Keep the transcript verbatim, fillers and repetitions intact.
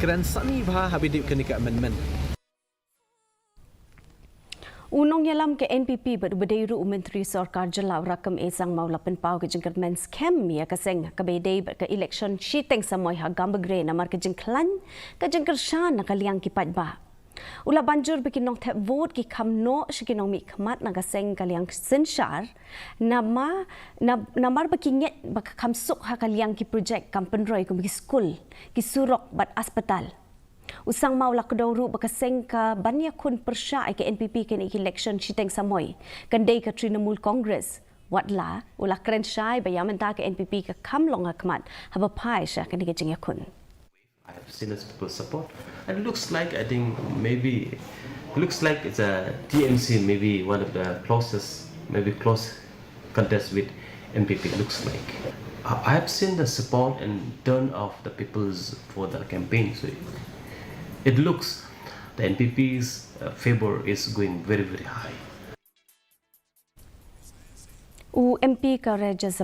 Kren sani bha ha bynta kane ka amendment. U nongïalam ka N P P bad uba dei ruh u Myntri Sorkar Jylla u Rakkam A Sangma u la pynpaw ka jingkyrmen skhem ïa ka seng kaba ïadei bad ka election shiteng samoi ha Gambegre namar ka jingkhlaiñ ka jingkyrshan na ka liang ki paidbah. U la ban jur ba ki nongthep vote ki kham noh sha ki nongmihkhmat na ka seng ka liang synshar namar ba ki ngeit ba ka kham suk ha ka liang ki projek kam pynroi kum ki skul, ki surok bad aspatal. U Sangma u la kdew ruh ba ka seng ka ban ïakhun pyrshah ïa ka N P P kane ka election shiteng samoi kan dei ka Trinamool Congress. Watla u la kren shai ba ïa mynta ka N P P ka kham long ha khmat haba phai sha kane ka jingïakhun. I have seen its people support. It looks like, I think, maybe looks like it's a T M C, maybe one of the closest, maybe close contest with N P P looks like. I have seen the support and turn of the peoples for the campaign. So it, it looks the N P P's uh, favor is going very, very high. U M P ka Rajya Sabha